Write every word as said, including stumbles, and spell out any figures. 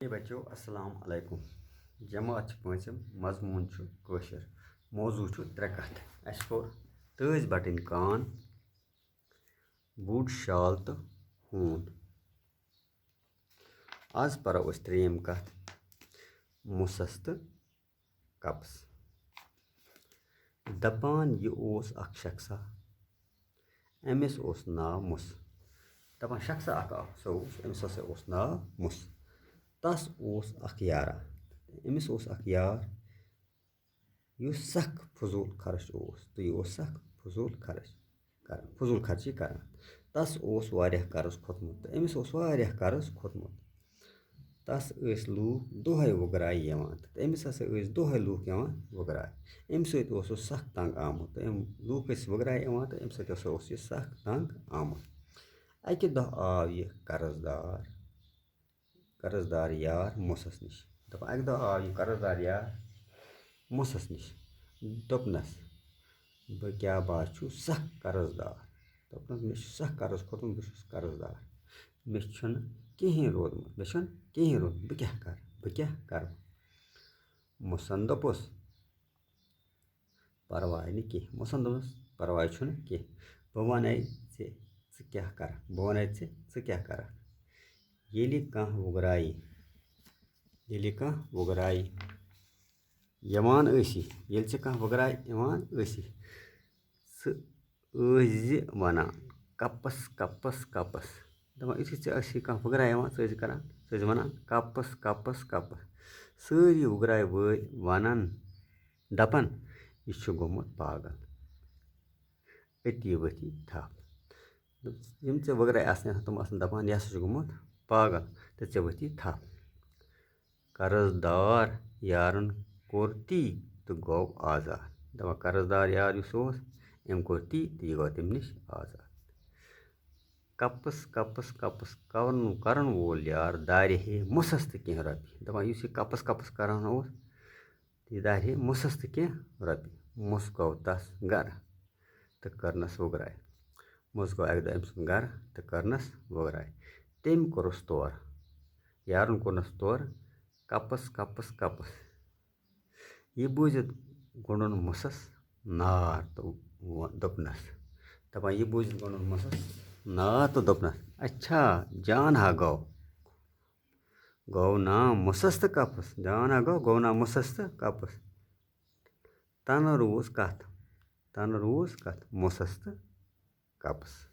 A بچو، السلام علیکم۔ جماعت چھِ پٲنٛژِم، مضموٗن چھُ کٲشُر، موضوع چھُ ترٛےٚ کَتھ۔ اَسہِ کوٚر تٲج بَٹٕنۍ کان، بوٗٹ شال تہٕ ہوٗن۔ آز پَرو أسۍ ترٛیٚیِم کَتھ، مُسَس تہٕ کَپَس۔ دَپان یہِ اوس اَکھ شخصا، أمِس اوس ناو مُس۔ دَپان شخصا اَکھ آو، سُہ اوس، أمِس ہسا اوس ناو مُس۔ تَس اوس اَکھ یارا، أمِس اوس اَکھ یار، یُس سَخ فضوٗل خرٕچ اوس، تہٕ یہِ اوس سَخ فضوٗل خرٕچ کران، فضوٗل خرچی کران۔ تَس اوس واریاہ قرض کھوٚتمُت، تہٕ أمِس اوس واریاہ قرض کھوٚتمُت۔ تَس ٲسۍ لوٗکھ دۄہَے وُگراے یِوان، تہٕ أمِس ہسا ٲسۍ دۄہَے لوٗکھ یِوان وُگراے۔ أمۍ سۭتۍ اوس سُہ سَخ تنٛگ آمُت، تہٕ أمۍ لوٗکھ ٲسۍ وُگراے یِوان، تہٕ أمۍ سۭتۍ ہسا اوس یہِ سَخ تنٛگ آمُت۔ اَکہِ دۄہ آو یہِ قرض دار، قرض دار یار مُسَس نِش۔ دَپان اَکہِ دۄہ آو یہِ قرض دار یار مُسَس نِش، دوٚپنَس، "بہٕ کیٛاہ، بہٕ حظ چھُس سَخ قرض دار۔" دوٚپنَس، "مےٚ چھُ سَخ قرض کھوٚتمُت، بہٕ چھُس قرض دار، مےٚ چھُنہٕ کِہیٖنۍ روٗدمُت، مےٚ چھُنہٕ کِہیٖنۍ روٗدمُت، بہٕ کیٛاہ کَرٕ، بہٕ کیٛاہ کَرٕ؟" مُسَن دوٚپُس، "پَرواے نہٕ کینٛہہ۔" مُسَن دوٚپُس، "پَرواے چھُنہٕ کینٛہہ، بہٕ وَنَے ژےٚ ژٕ کیٛاہ کَرَکھ، بہٕ وَنَے ژےٚ ژٕ کیٛاہ کَرَکھ۔ ییٚلہِ کانٛہہ وُگرایہِ، ییٚلہِ کانٛہہ وُگرایہِ یِوان ٲسی، ییٚلہِ ژےٚ کانٛہہ وُگرایہِ یِوان ٲسی، ژٕ ٲسۍ زِ وَنان، 'کَپَس، کَپَس، کَپَس۔'" دَپان، یُتھُے ژےٚ ٲسی کانٛہہ وُگرایہِ یِوان، ژٕ ٲسۍ زِ کَران، ژٕ ٲسۍ زِ وَنان، 'کَپَس، کَپَس، کَپَس۔'" سٲری وُگرایہِ وٲلۍ وَنان، دَپان، "یہِ چھُ گوٚمُت پاگل، أتی ؤتھی تھَپھ۔" یِم ژےٚ وُگرایہِ آسَن، تِم آسَن دَپان، "یہِ ہسا چھُ گوٚمُت پاگل تہٕ ژےٚ ؤتھی تھَپھ۔" قرض دار یارَن کوٚر تی تہٕ گوٚو آزاد۔ دَپان، قرض دار یار یُس اوس، أمۍ کوٚر تی تہٕ یہِ گوٚو تَمہِ نِش آزاد۔ "کَپَس، کَپَس، کَپَس، کَرُن، کَرَن وول یار دارِ ہے مُسَس تہٕ کینٛہہ رۄپیہِ۔" دَپان، یُس یہِ کَپَس، کَپَس کَران اوس، تہٕ یہِ دارِ ہے مُسَس تہٕ کینٛہہ رۄپیہِ۔ مُس گوٚو تَس گَرٕ تہٕ کٔرنَس وُگراے۔ مُس گوٚو اَکہِ دۄہ أمۍ سُنٛد گَرٕ تہٕ کٔرنَس وُگراے۔ تٔمۍ کوٚرُس تورٕ، یارَن کوٚرنَس تورٕ، "کَپَس، کَپَس، کَپَس۔" یہِ بوٗزِتھ گوٚنٛڈُن مُسَس نار تہٕ ووٚن، دوٚپنَس، دَپان، یہِ بوٗزِتھ گوٚنٛڈُن مُسَس نار تہٕ دوٚپنَس، "اچھا، جان ہا گوٚو، گوٚو نا مُسَس تہٕ کَپَس، جان ہا گوٚو، گوٚو نا مُسَس تہٕ کَپَس۔" تَنہٕ روٗز کَتھ، تَنہٕ روٗز کَتھ مُسَس تہٕ کَپَس۔